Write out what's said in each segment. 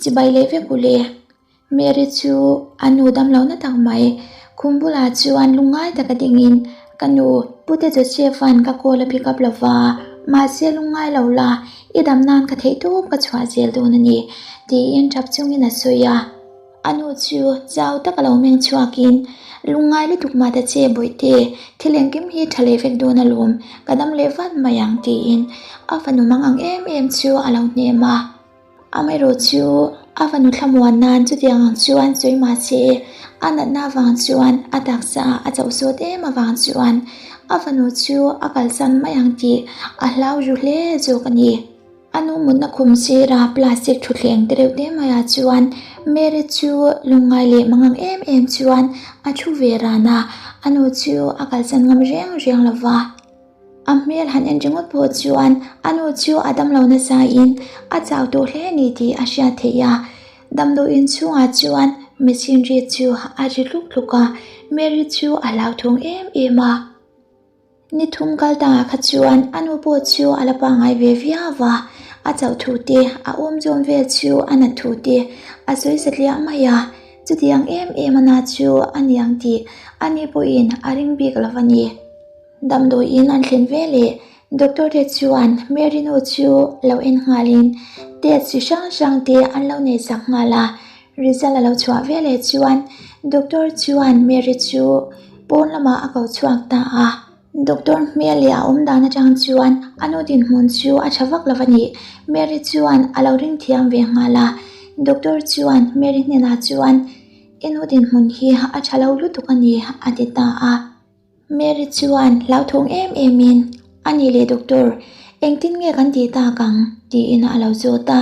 Chibai leh vek u le. Mary chu a nu damlohna tak mai khum bulah chuan lungngai taka dingin, Ka nu, Pute Joseph-a'n ka call a pick up lo va, mahse lungngai lo la, i dam nan ka theih tawp ka chhuah zel dawn a ni, tiin tap chungin a sawi a. A nu chu chau taka lo meng chhuakin, Lungngai lutuk mah ta che Bawihte, thil engkim hi tha leh vek dawn alawm, ka dam leh vat mai ang, tiin a fanu mang ang em em chu a lo hnem a. Amaherawh chu a fanu thlamuan nan chutiang ang chuan sawi mah se, a natna avang chuan a taksa a chauh sawt em avang chuan a fanu chu a kalsan mai ang tih a hlau ru hle zawk a ni. A nu mutna khum sira plastic thutthleng te reuh te maiah chuan Mary chu lungngai leh mangang em em chuan a thu ve ran a, a nu chu a kalsan ngam reng reng lo va. A hmel han en ringawt pawh chuan a nu chu a damlo nasain a chau tawh hle a ni tih a hriat theih a. Damdawiin chhungah chuan machine ri chu a ri tluk tluk a, Mary chu a hlauthawng em em a. Ni thum kal tangah kha chuan a nu pawh chu a la pangngai ve viau a, a chauh thu te, a awm zawm vel chu a nat thu te a sawi satliah mai a. Chutiang em em a na chu a niang tih a ni pawhin a ring bik lo a ni. Damdawiin an thlen ve leh doctor te chuan Mary nu chu lo en nghalin test chi hrang hrang te an lo nei sak nghal a, result a lo chhuah ve leh chuan doctor chuan Mary chu pawn lamah a ko chhuak ta a. Doctor hmel leh a awm dan atang chuan a nu dinhmun chu a tha vak lo a ni. Mary chuan a lo ring thiam ve nghal a, doctor chuan Mary hnenah chuan I nu dinhmun hi a tha lo lutuk a ni a ti ta a. Mary chuan hlauthawng em emin, A nih leh doctor, engtin nge kan tih tak ang? tiin a lo zawt a.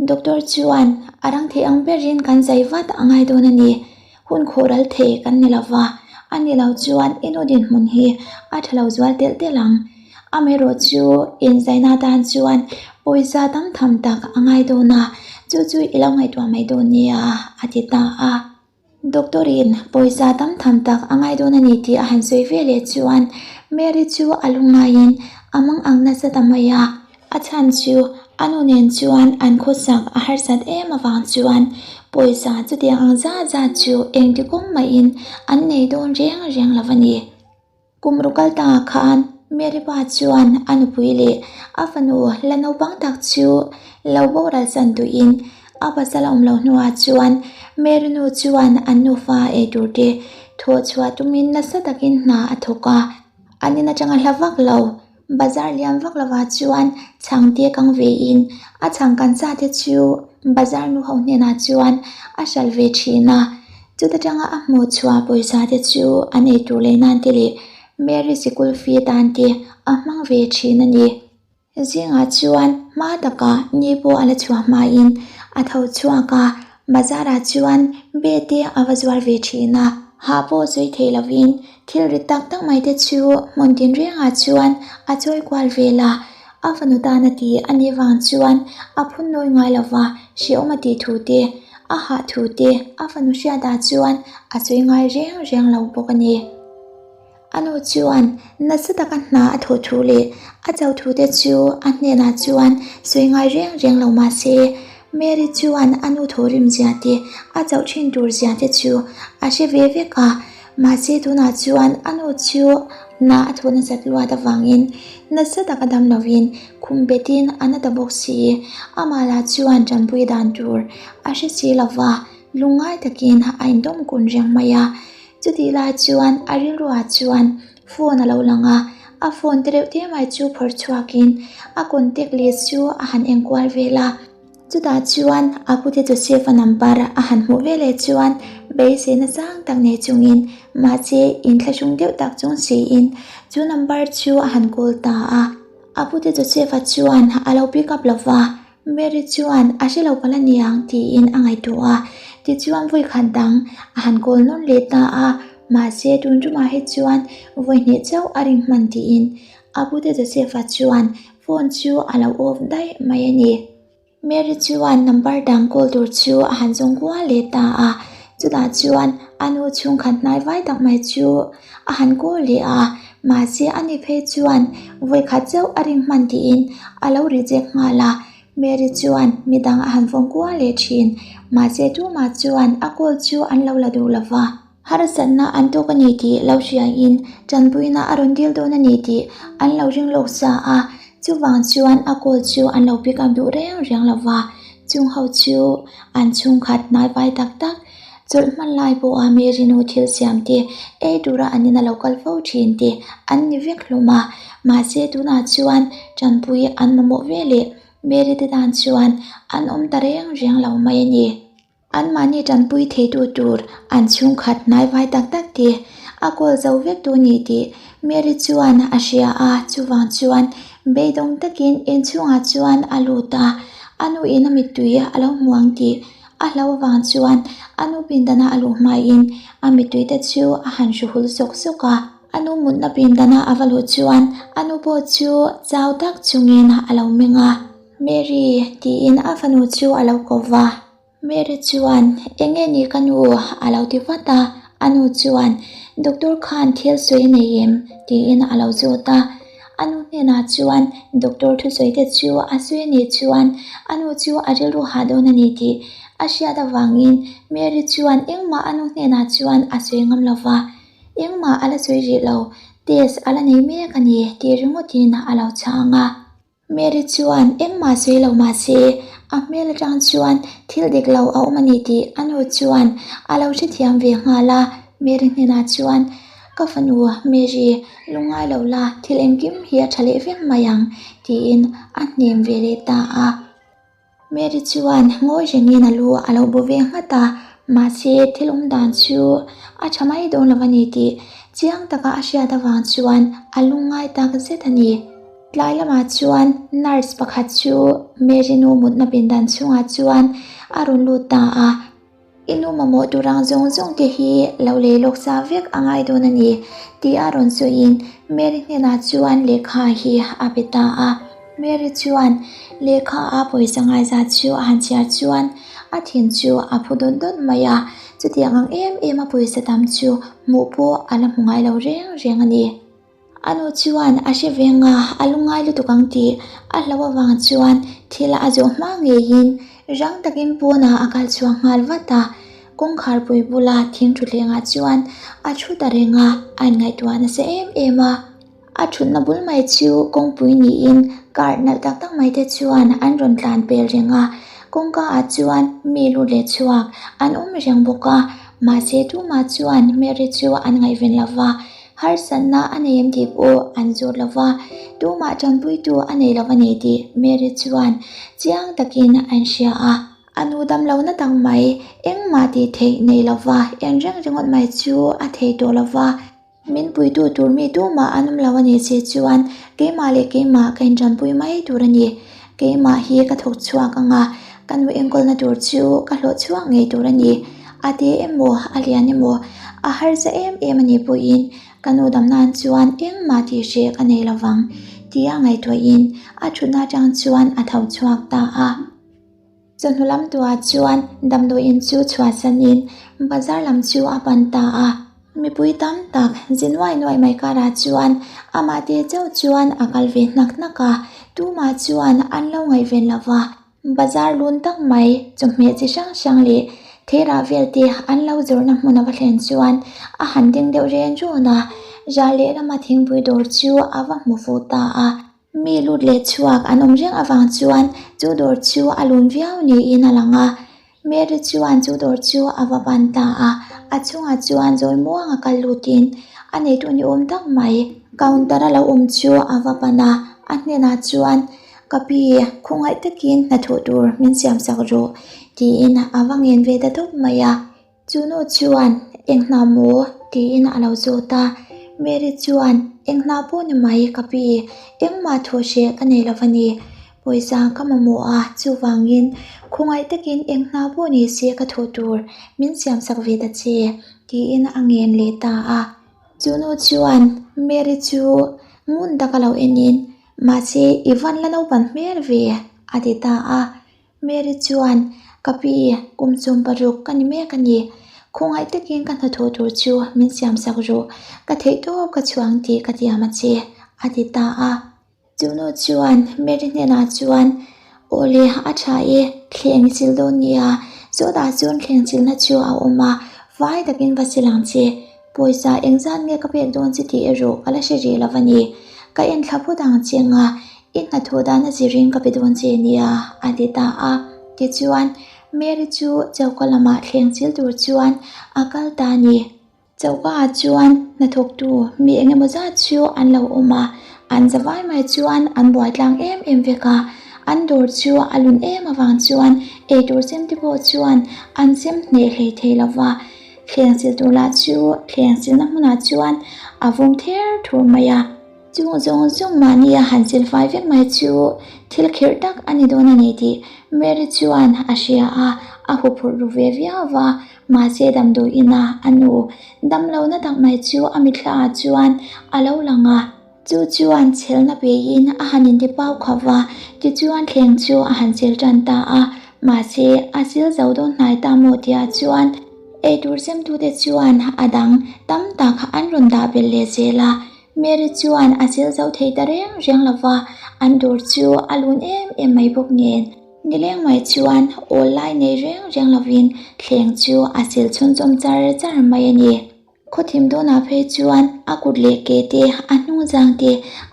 Doctor chuan, A rang thei ang berin kan zai vat a ngai dawn a ni. Hun khawh ral thei kan ni lo va, a ni lo chuan i nu dinhmun hi a tha lo zual telh telh ang. Amaherawh chu inzaina atan chuan pawisa tam tham tak a ngai dawn a, chu chu i lo ngaihtuah mai dawn nia, a ti ta a. Doctor in pawisa tam tham tak a ngai dawn a ni tih a han sawi ve leh chuan Mary chu a lu ngaiin a mang ang nasa ta mai a. A chhan chu a nu nen chuan an khawsak a harsat em avang chuan pawisa chutiang ang zat zat chu engti kawng mahin an nei dawn reng reng lo a ni. Kum ru kal tangah khan Mary pa chuan a nupui leh a fanu la naupang tak chu lo boral chan duhin a pasal a awm loh hnuah chuan Mary nu chuan an nufa ei tur te thawh chhuah tumin nasa takin hna a thawk a, an in atanga hla vak lo. Bazar liam vak lovah chuan chhang te kang vein a chhang kan sa te chu bazar nu ho hnenah chuan a hralh ve thin a, chuta tanga a hmuh chhuah pawisa te chu an ei tur leh nan te leh Mary sikul fee tan te a hmang ve thin a ni. Zingah chuan hma takah ni pawh a la chhuah hmain a tho chhuak a, bazarah chuan be te a va zuar ve thin a. Hah pawh sawi thei lovin thil rit tak tak mai te chu hmun tinrengah chuan a chawi kual vel a, a fanu tan a ti a nih vang chuan a phun nawi ngai lo va, hrehawm a tih thu te, a hah thu te a fanu hriatah chuan a sawi ngai reng reng lo bawk a ni. A nu chuan nasa taka hna a thawh thu leh a cho thu te chu a hnenah chuan sawi ngai reng reng lo mah se, Mary chuan a nu thawhrim zia te, a chauh thin tur zia te chu a hre ve vek a. Mahse tunah chuan a nu chu hna a thawh nasat luat avangin nasa taka dam lovin khum betin a na ta bawk si. Amah lah chuan tanpui dan tur a hre si lova, lungngai takin a indawm kun reng mai a. Chutih lai chuan a rilruah chuan phone a lo lang a, a phone te reuh te mai chu phawrh chhuakin a contact list chu a han enkual vel a. Chutah chuan a pute Joseph-a number a han hmuh veleh chuan beiseina sang tak nei chungin mahse inthlahrung deuh tak chung siin chu number chu a han call ta a. A pute Joseph-a chuan a lo pick up lova, Mary chuan a hre lo palh a niang tiin a ngaihtuah a, tichuan vawi khat dang a han kawl nawn leh ta a, mahse tun tumah hi chuan vawi hnih chauh a ring hman tiin a pute Joseph-a chuan phone chu a lo off daih mai a ni. Mary chuan number dang call tur chu a han zawng kual leh ta a, chutah chuan a nu chhungkhat hnai vai tak mai chu a han call leh a, Mahse, ani phei chuan vawi khat chauh a ring hman tiin a lo reject nghal a. Mary chuan midang a han vawng kual leh thin, mahse tumah chuan a call chu an lo la duh lova. Harsatna an tawk a ni tih lo hriain tanpuina a rawn dil dawn a ni tih an lo ring lawk sa a, chuvang chuan a call chu an lo pick up duh reng reng lo va, chung ho chu an chhungkhat hnaivai tak tak chawlh hman lai pawha Mary nu thil siam te ei tura an ina lo kal fo thin te an ni vek hlawm a, mahse tunah chuan tanpui an mamawh ve leh Mary te tan chuan an awm ta reng reng lo mai a ni. Anmahni tanpui theitu tur an chhungkhat hnaivai tak tak te a kawl zo vek tu ni tih Mary chuan a hria a, chuvang chuan beidawng takin inchhungah chuan a lut a, a nu in a mittui a lo hmu ang tih a hlo avang chuan a nu pindana a luh hmain a mittui te chu a han hru hul sawk sawk a. A nu mutna pindana a va luh chuan a nu pawh chu chau tak chungin a lo meng a. Mary tiin a fanu chu a lo ko va. Mary chuan, Eng nge ni ka nu? a lo ti vat a. A nu chuan, Doctor khan thil sawi a nei em? tiin a lo zawt a. A nu hnenah chuan doctor thusawi te chu a sawi a nih chuan a nu chu a rilru hah dawn a ni tih a hriat avangin Mary chuan engmah a nu hnenah chuan a sawi ngam lo va. Engmah a la sawi rih lo, test a la nei mek a ni tih ringawtin a lo chhang a. Mary chuan engmah sawi lo mah se, a hmel atang chuan thil dik lo a awm a ni tih a nu chuan a lo hrethiam ve nghal a. Mary hnenah chuan, Ka fanu Mary, lungngai lo la, thil engkim hi a tha leh vek mai ang, tiin a hnem ve leh ta a. Mary chuan ngawi rengin a lu a lo bu ve nghat a, mahse thil awm dan chu a tha mai dawn lo a ni tih chiang taka a hriat avang chuan a lungngai tak zet a ni. Tlai lamah chuan nurse pakhat chu Mary nu mutna pindan chhungah chuan a rawn lut ta a. I nu mamawh tur ang zawng zawng te hi lo lei lawk sa vek a ngai dawn a ni, tih a rawn sawiin Mary hnenah chuan lehkha hi a pe ta a. Mary chuan lehkha a pawisa ngaizat chu a han chhiar chuan a thin chu a phu dawt dawt mai a, chutiang ang em em a pawisa tam chu hmuh pawh a la hmu ngai lo reng reng a ni. A nu chuan a hre veng a, a lungngai lutuk ang tih a hlauh avang chuan thil a zawh hma ngeiin rang takin pawnah a kal chhuak nghal vat a. Kawngkhar pui bula thing thutthlengah chuan a thu ta reng a, a inngaihtuah nasa em em a. A thutna bul mai chu kawngpui niin car nalh tak tak mai te chuan an rawn tlan pel reng a, kawngka ah chuan mi lut leh chhuak an awm reng bawk a, mahse tumah chuan Mary chu an ngaihven lo va. Harsatna a nei em tih pawh an zawt lo va, tumah tanpuitu a nei lo a ni tih Mary chuan chiang takin an hria a. A nu dam lo na tak mai, engmah tih theih nei lo va, en reng ringawt mai chu a thei tawh lo va. Min puitu tur mi tumah an awm lo a nih si chuan keimah leh keimah ka intanpui mai tur a ni. Keimah hi ka thawk chhuak ang a, ka nu enkawlna tur chu ka hlawh chhuak ngei tur a ni. A te emaw, a lian emaw, a harsa em em a nih pawhin ka nu dam nan chuan engmah tih hreh ka nei lo vang tia ngaihtuahin a thutna atang chuan a tho chhuak ta a. Chawhnu lam tuah chuan damdawiin chu chhuahsanin bazar lam chu a pan ta a. Mipui tam tak zi nuai nuai mai karah chuan amah te chauh chuan a kal ve hnak hnak a, tumah chuan an lo ngaihven lo va. Bazar lun tak mai chawhmeh chi hrang hrang leh theirah vel te an lo zawrhna hmun a va thlen chuan a han ding deuh ren rawn a, ral lehlama thingpui dawr chu a va hmu fuh ta a. Mi lut leh chhuak an awm reng avang chuan chu dawr chu a lun viau niin a lang a. Mary chuan chu dawr chu a va ban ta a, a chungah chuan zawi muanga kal lutin a neitu ni awm tak mai counter a lo awm chu a va pan a, a hnenah chuan, Ka pi, khawngaih takin hnathawh tur min siam sak rawh, tiin a va ngen ve ta tawp mai a. Chu nu chuan, Eng hna maw? tiin a lo zawt a. Mary chuan, Eng hna pawh ni mai ka pi, engmah thawh hreh ka nei lo va ni. Pawisa ka mamawh a, chuvangin khawngaih takin eng hna pawh ni se ka thawh tur min siamsak ve ta che, tiin a ngen leh ta a. Chu nu chuan Mary chu ngun taka lo enin, Mahse, i van la naupan hmel ve, a ti ta a. Mary chuan, Ka pi, kum 16 ka ni mek a ni. Khawngaih takin ka hnathawh tur chu min siamsak rawh. Ka theih tawp ka chhuang tih ka tiam a che, a ti ta a. Chu nu chuan Mary hnenah chuan, Awle, a tha e, thleng i sil dawn nia, chutah chuan thleng chilna chu a awm a, fai takin va sil ang che. Pawisa engzat nge ka pek dawn che tih erawh ka la hre rih lo a ni. Ka en thla phawt ang che anga i hnathawh dan a zirin ka pe dawn che nia, a ti ta a. Tichuan, Mary chu choka lamah thleng chil tur chuan a kal ta a ni. Choka ah chuan hnathawktu mi eng emaw zat chu an lo awm a, an za vai mai chuan an buai tlang em em vek a. An dawr chu a lun em avang chuan eitur sem te pawh chuan an sem hneh hlei thei lo va. Thleng sil tur lah chu thleng silna hmunah chuan a vum ther thur mai a. Chung zawng zawng mahni a han sil fai vek mai chu thil khirh tak a ni dawn a ni tih Mary chuan a hria a, a huphurh ru ve viau va. Mahse damdawi ina a nu damlohna tak mai chu a mitthla ah chuan a lo lang a. Chu chuan chhelna peiin a han inti pau khauh va, tichuan thleng chu a han sil tan ta a. Mahse a sil zo dawn hnai ta maw tihah chuan eitur semtute chuan a dang tam tak an rawn dah belh leh zel a. Mary chuan a sil zo thei ta reng reng lo va, an dawr chu a lun em em mai bawk nen. Nileng mai chuan awl lai nei reng reng lovin thleng chu a sil chhunzawm char char mai a ni. Khawthim dawnah phei chuan a kut leh ke te, a hnung zang te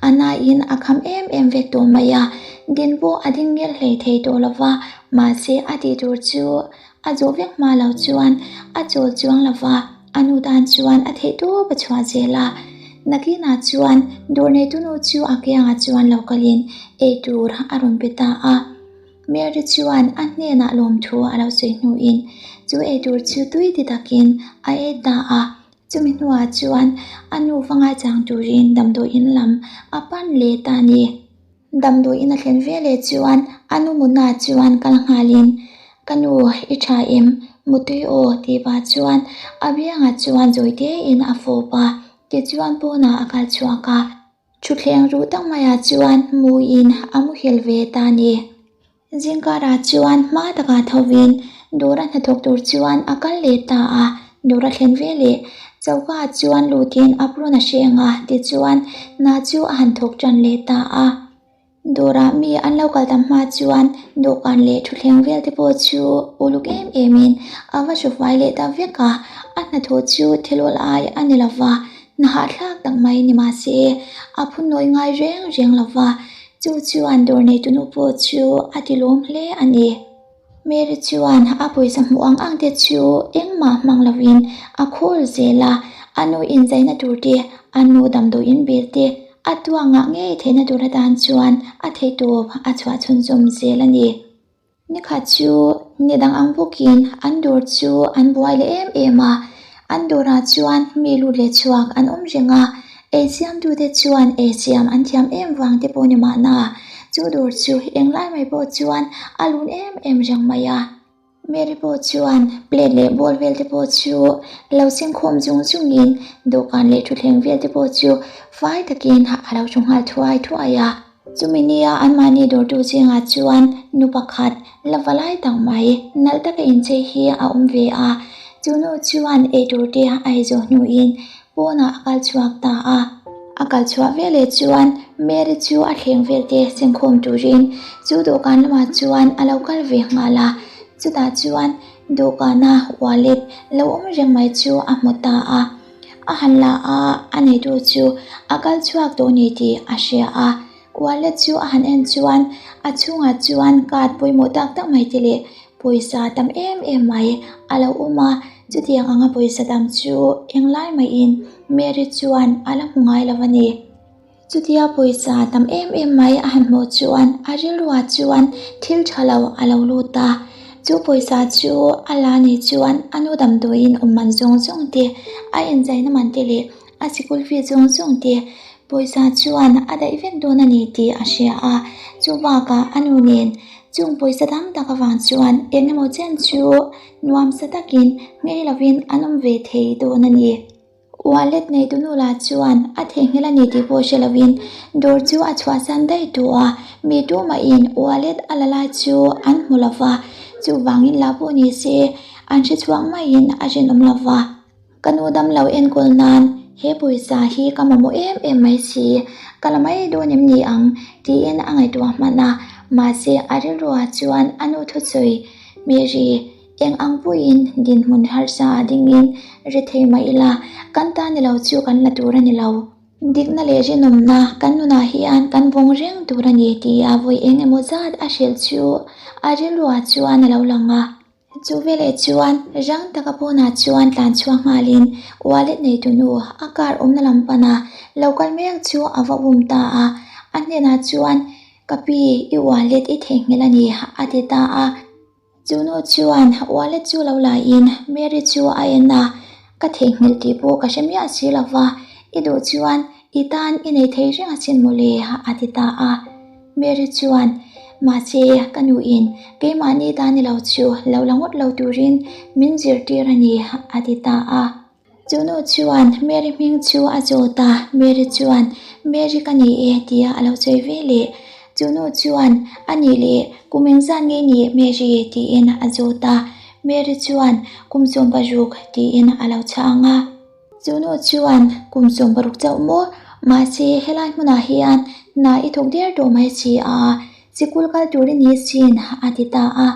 a nain a kham em em vek tawh mai a, din pawh a ding ngel hlei thei tawh lo va, mahse a tih tur chu a zawh vek hma lo chuan a chawl chuang lo va, a nu tan chuan a theih tawp a chhuah zel a. Nakinah chuan dawr neitunu chu a kiangah chuan lo kalin ei tur a rawn pe ta a. Mary chuan a hnenah lawmthu a lo sawi hnuin chu eitur chu tui ti takin a ei ta a, chumi hnuah chuan a nu va ngaichang turin damdawiin lam a pan leh ta a ni. Damdawiin a thlen veleh chuan a nu mutna chuan kal nghalin, Ka nu, i tha em? Mutui aw tih pah chuan a biangah chuan zawi tein a fawp a, tichuan pawnah a kal chhuak a. Thutthleng ruh tak maiah chuan hmuin a muhil ve ta a ni. Zingkarah chuan hma takah thovin dawra hnathawk tur chuan a kal leh ta a, dawra thlen ve leh choka chuan lutin apron a hreng a, tichuan hna chu a han thawk tan leh ta a. Dawrah mi an lo kal tam hma chuan dawhkan leh thutthleng vel te pawh chu uluk em em in a va hrufai leh ta vek a, a hnathawh chu thil awl ai a ni lo va, hna hahthlak tak mai ni mah se a phun nawi ngai reng reng lo va, chu chuan dawr neitunu pawh chu a ti lawm hle a ni. Mary chuan a pawisa hmuh ang ang te chu engmah hmang lovin a khawl zel a, a nu inzaina tur te, a nu damdawiin bill te a tuangah ngei theihna tur atan chuan a theihtawp a chhuah chhunzawm zel a ni. Nikhat chu ni dang ang bawkin an dawr chu an buai leh em em a, an dawrah chuan mi lut leh chhuak an awm reng a, Eisiamtute chuan eisiam an thiam em vang te pawh ni mahna, chu dawr chu englai mai pawh chuan a lun em em reng mai a. Mary pawh chuan plate leh bowl vel te pawh chu lo sengkhawm zung zungin dawhkan leh thutthleng vel te pawh chu fai takin a lo thu nghal thuai thuai a. Chumi nia anmahni dawrtu zingah chuan nu pakhat la va lai tak mai nalh taka inchei hi a awm ve a, chu nu chuan eitur te a ei zawh hnuin Pawnah a kal chhuak ta a. A kal chhuah veleh chuan Mary chu a thleng vel te senkhawm turin chu dawhkan lamah chuan a lo kal ve nghal a. Chutah chuan dawhkana wallet lo awm reng mai chu a hmu ta a. A han la a, a neitu chu a kal chhuak tawh ni tih a hria a. Wallet chu a han en chuan a chhungah chuan card pawimawh tak tak mai te leh pawisa tam em em mai a lo awm a, chutiang anga pawisa tam chu englai maiin Mary chuan a la hmu ngai lo a ni. Chutia pawisa tam em em mai a han hmuh chuan a rilruah chuan thil tha lo a lo lut a, chu pawisa chu a la ni chuan a nu damdawiin awm man zawng zawng te, a inzaina man te leh a sikul fee zawng zawng te Pawisa chuan a daih vek dawn a ni tih a hria a, chu bakah a nu nen chung pawisa tam tak avang chuan eng emaw chen chu nuamsa takin nghei lovin an awm ve thei dawn a ni. Wallet neitu nu lah chuan a theihnghilh a ni tih pawh hre lovin dawr chu a chhuahsan daih tawh a, mi tumahin wallet a la lai chu an hmu lo va, chuvangin lah pawh ni se an hre chhuak maiin a rinawm lo va. Ka nu damlo enkawl nan he pawisa hi ka mamawh em em mai si, ka la mai dawn em ni ang tiin a ngaihtuah hman a. Mahse, a rilruah chuan a nu thusawi Mary eng ang pawhin dinhmun harsa a dingin rethei mah ila, kan ta ni lo chu kan la tur a ni lo. Dikna leh rinawmna kan nunah hian kan vawng reng tur a ni tia vawi eng emaw zat a hrilh chu a rilruah chuan a lo lang a. Chu veleh chuan rang taka pawnah chuan tlan chhuak nghalin wallet neitu nu a car awmna lam pana lo kal mek chu a va um ta a. A hnenah chuan, Ka pi, i wallet i theihnghilh a ni, a ti ta a. Chu nu chuan wallet chu lo laiin Mary chu a en a, Ka theihnghilh tih pawh ka hre miah si lo va, i duh chuan i tan i nei thei reng asin mawle, a ti ta a. Mary chuan, Mahse, ka nuin keimahni ta ni lo chu lo la ngawt lo turin min zirtir a ni, a ti ta a. Chu nu chuan Mary hming chu a zawt a, Mary chuan, Mary ka ni e, tia a lo sawi ve leh. Chu nu chuan, A nih leh, kum engzat nge ni Mary? tiin a zawt a. Mary chuan, Kum 16, tiin a lo chhang a. Chu nu chuan, Kum 16 chauh maw? Mahse, helai hmunah hian hna i thawk der tawh mai si a, sikul kal tur i ni sin, a ti ta a.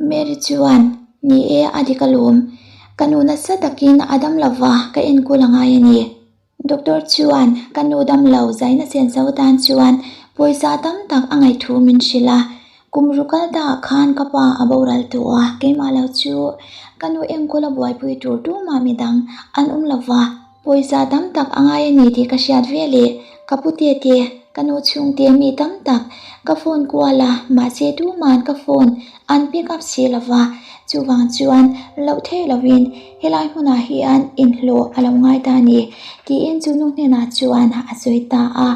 Mary chuan, Ni e, a dik alawm. Ka nu nasa takin a dam lo va, ka enkawl a ngai a ni. Doctor chuan ka nu dam lo zaina senso atan chuan pawisa tam tak a ngaih thu min hrilh a. Kum ru kal ta ah khan ka pa a boral tawh a, keimah lo chu ka nu enkawl a buaipui tur tumah midang an awm lo va. Pawisa tam tak a ngai a ni tih ka hriat ve leh ka pu te te, ka nu chhungte mi tam tak ka phone kual a, mahse tuman ka phone an pick up si lo va, chuvang chuan loh theih lovin helai hmunah hian inhlawh a lo ngai ta a ni tiin chu nu hnenah chuan a sawi ta a.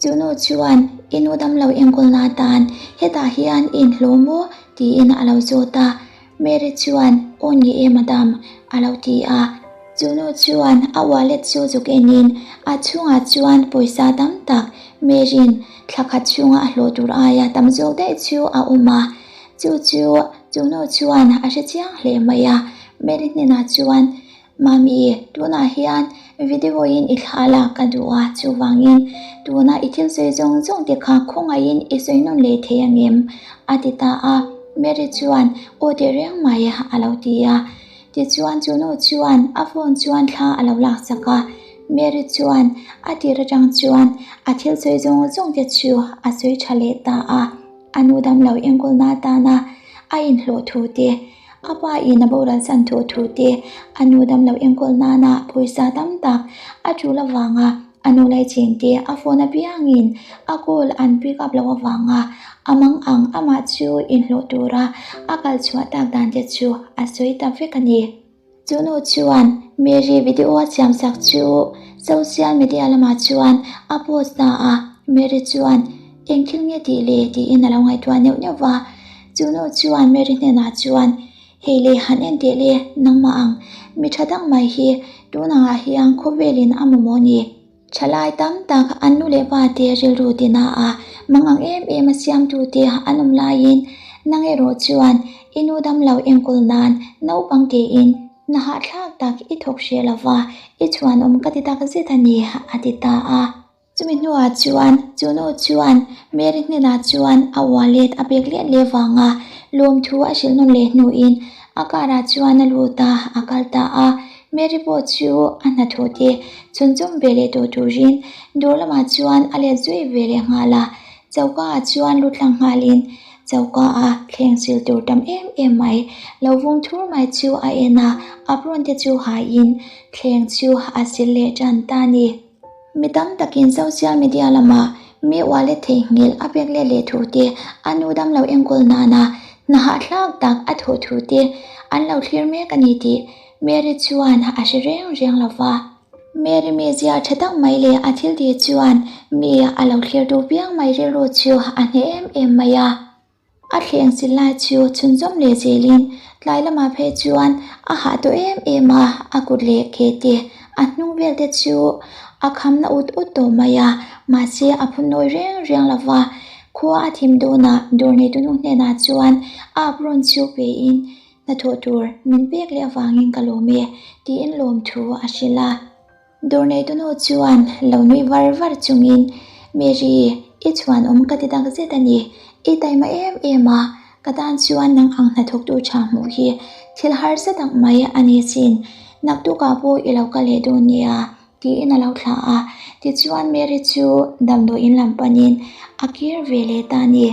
Chu nu chuan i nu damlo enkawlna atan hetah hian i inhlawh maw? tiin a lo zawt a. Mary chuan, Aw ni e madam, a lo ti a. Chu nu chuan a wallet chu zuk enin a chhungah chuan pawisa tam tak Mary'n thla khat chhunga a hlawh tur aia tam zawk daih chu a awm a. Chu chu chu nu chuan a hre chiang hle mai a. Mary hnenah chuan, Mami, tunah hian video in i thla lak ka duh a, chuvangin tuna i thil sawi zawng zawng te kha khawngaihin i sawi nawn leh thei ang em? a ti ta a. Mary chuan aw teh reng mai a lo ti a. Tichuan chu nu chuan a phone chuan thla a lo lak chak a. Mary chuan a tir atang chuan a thil sawi zawng zawng te chu a sawi tha leh ta a. A nu damlo enkawlna atana a inhlawh thu te, A pa in a boral chan thu thu te, a nu damlo enkawl nana pawisa tam tak a tul avanga a nu laichin te a phone apiangin a call an pick up loh avanga a mang ang amah chu inhlawh tura a kal chhuah tak dan te chu a sawi ta vek a ni. Chu nu chuan Mary video a siam sak chu social media lamah chuan a post ta a, Mary chuan eng thil nge tih le tiin a lo ngaihtuah neuh neuh va. Chu nu chuan Mary hnenah chuan, Hei le han en teh le, nangmah ang, mi tha tak mai hi tunangah hian khawvelin a mamawh ni. Thalai tam tak an nu leh pa te rilru tina a mangang em em a siamtu te an awm laiin nang erawh chuan i nu damlo enkawl nan naupang tein na hahthlak tak i thawk hreh lova i chhuanawm ka ti tak zet a ni a ti ta a. Chumi hnuah chuan chu nu chuan Mary hnenah chuan a wallet a pek let leh vanga lawmthu a hrilh nawn leh hnuin a car ah chuan a lut a, a kal ta a. Mary pawh chu a hnathawh te chhunchawm ve leh tawh turin dawr lamah chuan a let zui ve leh nghal a. Choka ah chuan lu tlang nghalin choka a thleng sil tur tam em em mai lo vung thur mai chu a en a, apron te chu haiin thleng chu a sil leh tan ta a ni. Mi tam takin social media lamah mi wallet theihnghilh a pek let leh thu te, a nu damlo enkawl nana hna hahthlak tak a thawh thu te an lo thlir mek a ni tih Mary chuan a hre reng reng lo va. Mary mizia tha tak mai leh a thil tih chuan mi a lo thlir duh piang mai rilru chu a hneh em em mai a. A thleng sil lai chu chhunzawm leh zelin tlai lamah phei chuan a hah tawh em em a, a kut leh ke te a hnung vel te chu a kham na ut ut tawh mai a, mahse a phun nawi reng reng lo va. Khua a thim dawnah dawr neitu nu hnenah chuan a apron chu pein hnathawh tur min pek leh avangin ka lawm e tiin lawmthu a hrilh a. Dawr neitunu chuan lo nui var var chungin, Mary, i chhuanawm ka ti tak zet a ni. I taima em em a, ka tan chuan nang ang hnathawktu tha hmuh hi thil harsa tak mai a ni sin. Naktukah pawh i lo kal leh dawn nia, tiin a lo thlah a. Tichuan Mary chu damdawiin lam panin a kir ve leh ta a ni.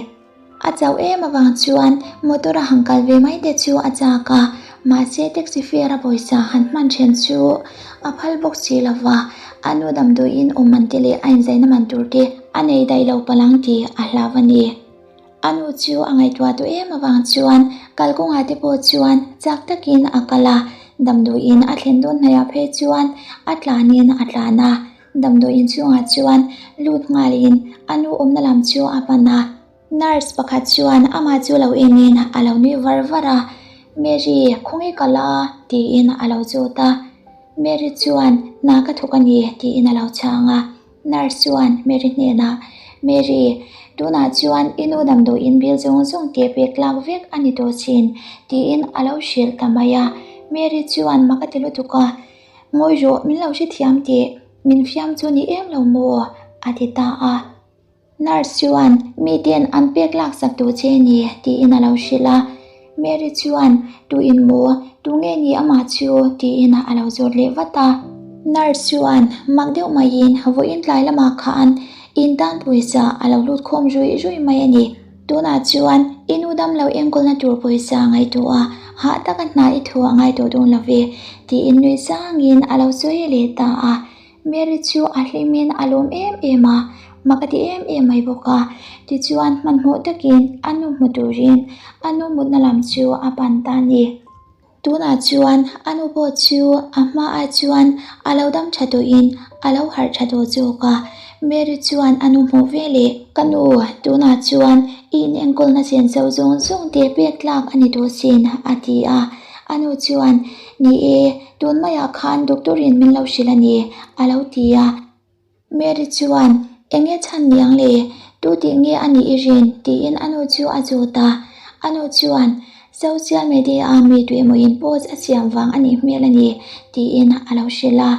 A chauh em avang chuan motor a han kal ve mai te chu a chak a, mahse taxi fare a pawisa han hman then chu a phal bawk si lo va, a nu damdawiin awm man te leh a inzaina man tur te a nei daih lo palh ang tih a hlau a ni. A nu chu a ngaihtuah tawh em avang chuan kalkawngah te pawh chuan chak takin a kal a, damdawiin a thlen dawn hnaihah phei chuan a tlanin a tlan a. Damdawiin chhungah chuan lut nghalin a nu awmna lam chu a pan a. Nurse pakhat chuan amah chu lo enin a lo nui var var a, Mary, khawnge ka la? tiin a lo zawt a. Mary chuan, Hna ka thawk a ni, tiin a lo chhang a. Nurse chuan Mary hnenah, Mary, tunah chuan i nu damdawiin bill zawng zawng te pek tlak vek a ni tawh chin, tiin a lo hrilh ta mai a. Mary chuan mak a ti lutuk a. Ngawi rawh, min lo hrethiam teh, min fiam chu ni em lo maw? a ti ta a. Nurse chuan, Miten an pek lak sak duh che ni, tiin a lo hrilh a. Mary chuan, Tu in maw? Tu nge ni amah chu? tiin a lo zawt leh vat a. Nurse chuan, Mak deuh maiin vawiin tlai lamah khan in tan pawisa a lo lut khawm ruih ruih mai a ni. Tunah chuan i nu dam lo enkawlna tur pawisa ngaihtuah a, hah taka hna i thu a ngai tawh dawn lo ve, tiin nui sangin a lo sawi leh ta a. Mary chu a hlimin a lawm em em a, mak a ti em em mai bawk a. Tichuan hmanhmawh takin a nu hmu turin a nu mutna lam chu a pan ta a ni. Tunah chuan a nu pawh chu a hmaah chuan a lo dam tha tawhin a lo harh tha tawh zawk a. Mary chuan a nu hmuh ve leh, Ka nu, tunah chuan i inenkawlna senso zawng zawng te pek tlak a ni tawh sin, a ti a. A nu chuan, Ni e, tun maiah khan doctor in min lo hrilh a ni, a lo ti a. Mary chuan, Eng nge chhan niang le? Tu tih nge a nih i rin? tiin a nu chu a zawt a. A nu chuan, Social media-a mi tuemawin post a siam vang a nih hmel a ni, tiin a lo hrilh a.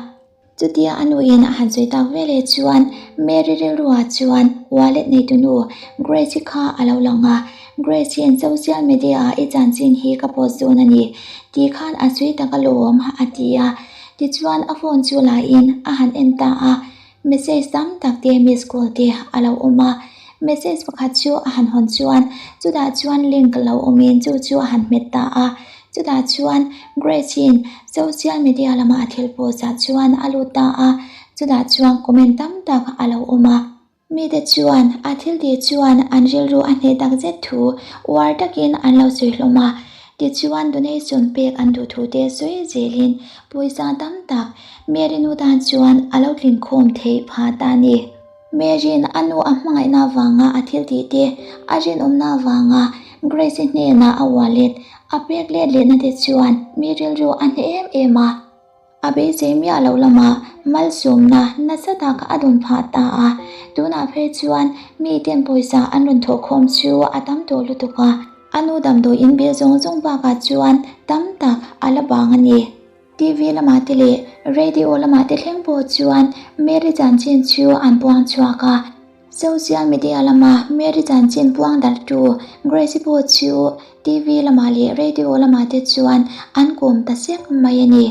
Chutia a nuin a han sawi tak veleh chuan Mary rilruah chuan wallet neitunu Grace-i kha a lo lang a. Grace-i'n social media-a i chanchin hi ka post dawn a ni, tih khan a sawi tak alawm, a ti a. Tichuan a phone chu la in a han en ta a, message tam tak te miss call te a lo awm a. Message pakhat chu a han hawn chuan chutah chuan link lo awm in chu chu a han hmet ta a. Chutah chuan Grace in social media lama a thil post ah chuan a lut ta a, chutah chuan comment tam tak a lo awm a. Mite chuan a thil tih chuan an rilru a hneh tak zet thu uar takin an lo sawi hlawm a, tichuan donation pek an duh thu te sawi zelin pawisa tam tak Mary nu tan chuan a lo tlin khawm theih phah ta a ni. Mary'n a nu a hmangaihna avanga a thil tih te, a rinawmna avanga Grace-i hnena a wallet a pek let lehna te chuan mi rilru a hneh em em a. A beisei miah loh lamah malsawmna nasa tak a dawn phah ta a, tunah phei chuan miten pawisa an rawn thawhkhawm chu a tam tawh lutuk a, a nu damdawiin bill zawng zawng bakah chuan tam tak a la bang a ni. TV lamah te leh radio lamah te thleng pawh chuan Mary chanchin chu an puang chhuak a. Social media lama Mary chanchin puang darhtu Grace-i pawh chu TV lamah leh radio lamah te chuan an kawm ta sek mai a ni.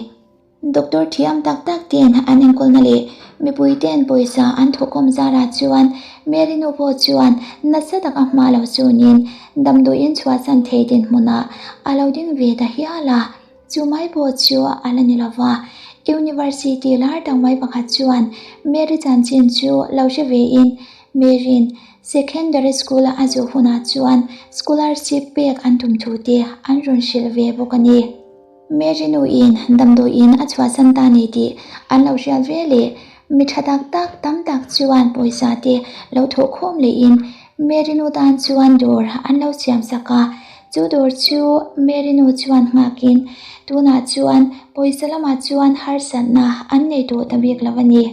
Doctor thiam tak tak ten an enkawlna leh mipui ten pawisa an thawkawm zarah chuan Mary nu pawh chuan nasa taka hma lo chunin damdawiin chhuahsan thei dinhmunah a lo ding ve ta hial a. Chu mai pawh chu a la ni lova, University lar tak mai pakhat chuan Mary chanchin chu lo hre vein Mary'n Secondary School a zawh hunah chuan scholarship pek an tum thu te an rawn hrilh ve bawk a ni. Mary nuin damdawiin a chhuahsan ta ni tih an lo hriat ve leh mi tha tak tak tam tak chuan pawisa te lo thawhkhawm lehin Mary nu tan chuan dawr an lo siam sak a. Chu dawr chu Mary nu chuan nghakin tunah chuan pawisa lamah chuan harsatna an nei tawh ta bik lo a ni.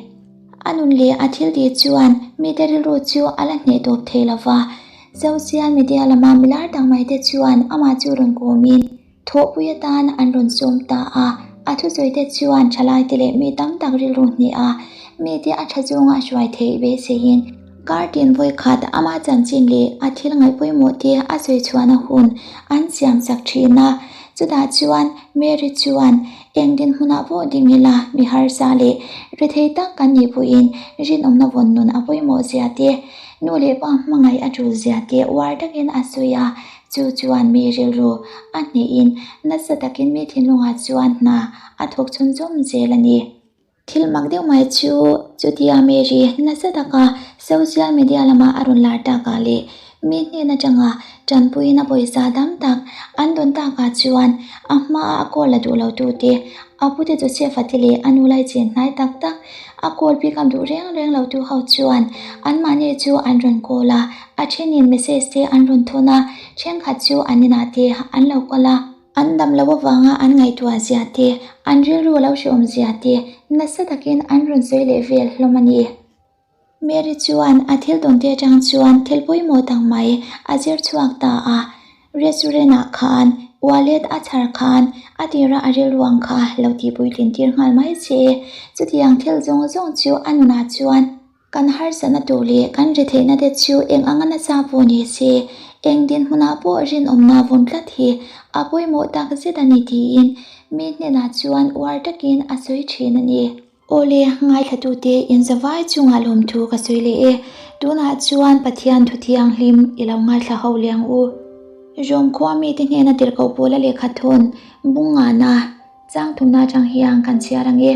A nun leh a thil tih chuan mite rilru chu a la hneh tawp thei lo va. Social media lama milar tak mai te chuan amah chu rawn kawmin thawhpui atan an rawn sawm ta a. A thusawi te chuan thalaite leh mi tam tak rilru hneh a, mite a tha zawnga hruai theih beiseiin. Kartin vawikhat ama chanchin leh a thil ngaih pawimawh te a sawi chhuahna hun an siam sak thin a. Chutah chuan Mary chuan eng dinhmunah pawh ding ila mi harsa leh rethei tak kan nih pawhin rinawmna vawn nun a pawimawh zia te, nu leh pa hmangaih a tul zia te uar takin a sawi a. Chu chuan mi rilru a hnehin nasa takin mi thinlungah chuan hna a thawk chhunzawm zel a ni. Thil mak deuh mai chu chutia Mary nasa taka social media lama a rawn lar takah leh mi hnen atanga tanpuiin a pawisa tam tak an dawn takah chuan a hmaa a call la duh lo tute, a pute Joseph-a te leh a nu laichen hnai tak tak a call pick up duh reng reng lo tu ho chuan anmahni chu an rawn call a, a thenin message te an rawn thawn a, thenkhat chu an inah te an lo kal a. An dam loh avanga an ngaihtuah zia te, an rilru lo hrehawm zia te nasa takin an rawn sawi leh vel hlawm a ni. Mary chuan a thil tawn te atang chuan thil pawimawh tak mai a zir chhuak ta a. Restaurant ah khan wallet a chhar khan a tira a rilru ang kha lo tihpuitlin tir nghal mai che. Chutiang thil zawng zawng chu a nunah chuan Kan harsatna tur leh kan retheihna te chu eng anga nasa pawh ni se, eng dinhmunah pawh rinawmna vun tlat hi a pawimawh tak zet a ni tiin mi hnenah chuan uar takin a sawi thin a ni. Awle, ngaithlatute inzavai chungah lawmthu ka sawi leh e. Tunah chuan Pathian thu thianghlim i lo ngaithla ho liang u. Rom khua mite hnena tirhkoh pawla lehkha thawn bungngana chang thumna atang hian kan chhiar ang e.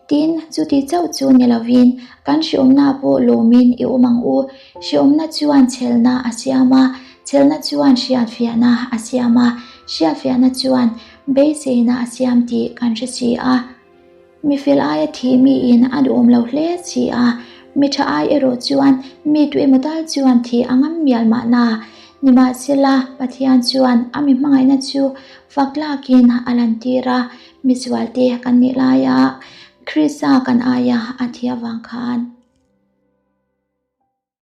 Tin, chuti chauh chu ni lovin, kan hriawmna pawh lawmin i awm ang u. Hriawmna chuan chhelna a siam a, chhelna chuan hriatfiahna a siam a, hriatfiahna chuan beiseina a siam tih kan hre si a. Mi fel aia thih miin a duhawm lo hle si a, mi tha ai erawh chuan mi tu emaw tal chuan thih a ngam mial mahna. Nimahsela, Pathian chuan a mi hmangaihna chu fak tlakin a lantir a, Misualte kan nih laia Krista kan aia a thi avang khan.